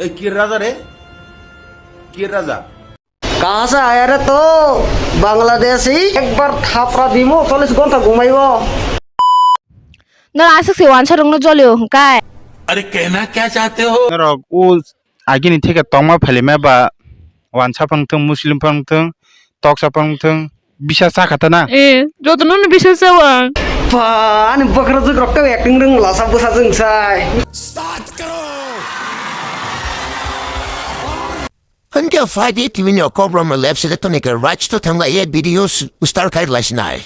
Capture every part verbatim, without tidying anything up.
এই কি রাজা রে? কি রাজা? कहाँ से आया रे तो? बांग्लादेशी। एक बार थापरा दिमु, चौबीस घंटा घुमाइबो। Nor aswk se wansa rokno jolio hwnkhe. अरे कहना क्या चाहते हो? Norok o agini theke tongma phailima ba wansa phang thung, Muslim phang thung, toksa phang thung, bisa cha kha ta na? Eh, jotono no bisa chao ang. Pa, ani bwkrajwk rok khe acting rwng lasa bwsa jwng sai. Hwnkhe phaidi tini no Cobra Malep se tongni khe right to thangla ye video s-, start khai lai sinai.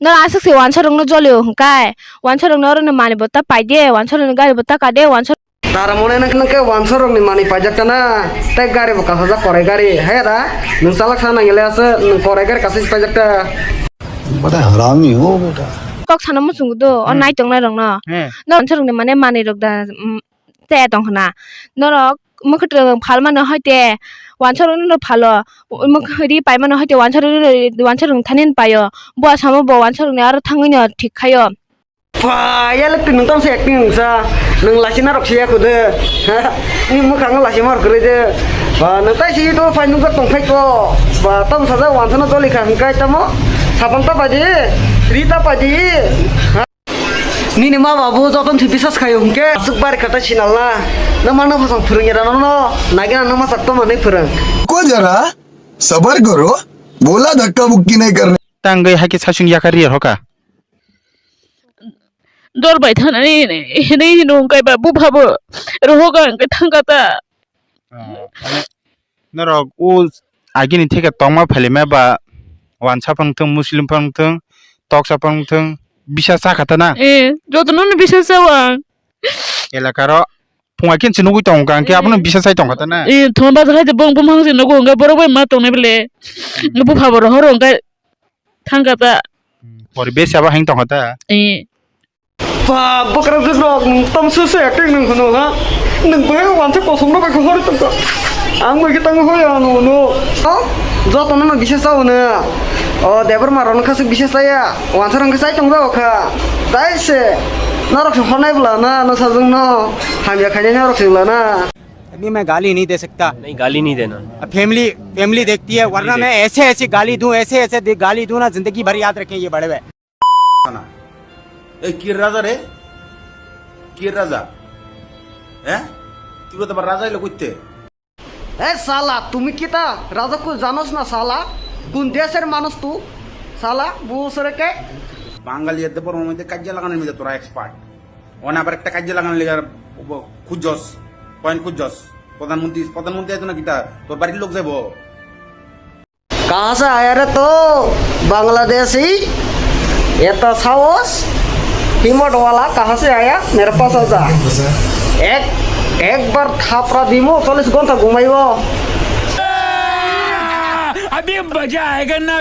Nor aswk se wansa rokno jolio hwnkhe, wansa rokno oro no mani bo ta pai de, wansa rokno gari bo ta ka de, wansa Dara mone nang nang khe wansa rokni mani paijak ta na, tei gari bo kasajak korai gari, he da, nwng chalak sa nang le ase, nwng korai gari kasai paijak ta. बड़ा हरामी हो बेटा। Kok sana muchungo do, o Hmm. nai tongnai rokno. Hmm. Nor wansa rokni mane mani rok da, mm, te tong khna. Norok mwkhwtwng phalmano hai te wansa rokno phalo. Mwkhwri paimano hai te wansa rokno, wansa rokni thani paio. Bo asamo bo wansa rokni aro thangwi no thik khaio. Pha, ya le twi nwng tamo se acting nwng sa. Nwng lachi narok se ya kho de. Ni mwkhang lachi mar kwrwi de. Ba, nwng tai si to phai nukjak tong phai ko. Ba, tamo sajak wansa no joli kha hwnkhe tamo. Sapang ta pai di. Ri ta pai di. Nini ma babu joton thwi bisas khayo hwnkhe aswk bari kha ta sinal na. Na ma na phasang phwrwngya rano no nagina na ma sak toma nai phwrwng. रुको जरा, सबर करो, बोला धक्का मुक्की नहीं करने। Tangwi hakhe sasung yakar ri hoka. Dor bai thanani hinwi hino hwnkhe ba bupha bo rohoka hwnkhe thangkha ta. Ah, mane norok o agini theke tongma phailima ba wansa phang thung, Muslim phang thung, toksa phang thung, bisa cha kha ta na? Eh, jotono no bisa chao ang. Elakaro phunga kinse nugwi tongo ka, hwnkhe abono Hmm. bisa chai tongkha ta na? Eh, thon bazar hai bong bumhang se nugo hwnkhe borok bai ma tongnai bele. Hmm. Bupha bo rohoro hwnkhe thangkha ta. Hmm. Poribesh abo hang tongkha ta? Eh. Ba, bwkrajwk rok, nwng tamo se se acting nwng hwno, ha? Nwng bai wansa kosom no bai hor tongkha. Ang bai khe tamo hoi ano no. O, joto no bisa chao na. O, Debbarma rok no kha se bisa chaya. Wansa rok khe chai tong jao kha. Tai se. Norok se hornai bwla na, no sajwng no. Hamya khainai norok se bwla na. अभी मैं गाली नहीं दे सकता। नहीं, गाली नहीं देना। अब फैमिली, फैमिली देखती है, वरना मैं ऐसे ऐसे गाली दूं, ऐसे ऐसे दे-, गाली दूं ना, जिंदगी भर याद रखें ये बड़े भाई। এই কি রাজা রে? কি রাজা? হ্যাঁ? তুই তো আবার রাজা এলো করতে। এ শালা, তুমি কিতা রাজা কো জানোস না শালা? কোন দেশের মানুষ তুই? শালা, বুঝরে কে? বাঙালি এত বড় মধ্যে কাজিয়া লাগানোর মধ্যে তোরা এক্সপার্ট। ওনা আবার একটা কাজিয়া লাগানোর লেগে খুঁজছস, পয়েন্ট খুঁজছস। প্রধানমন্ত্রী, প্রধানমন্ত্রী এত না কিতা? তোর বাড়ির লোক যাইবো। कहाँ से आया रे तो? बांग्लादेशी। ये तो साहस। हिम्मत वाला कहाँ से आया? मेरे पास आ जा। एक, एक बार थापरा दिमो, चौबीस घंटा घुमाइबो। अभी मजा आएगा ना।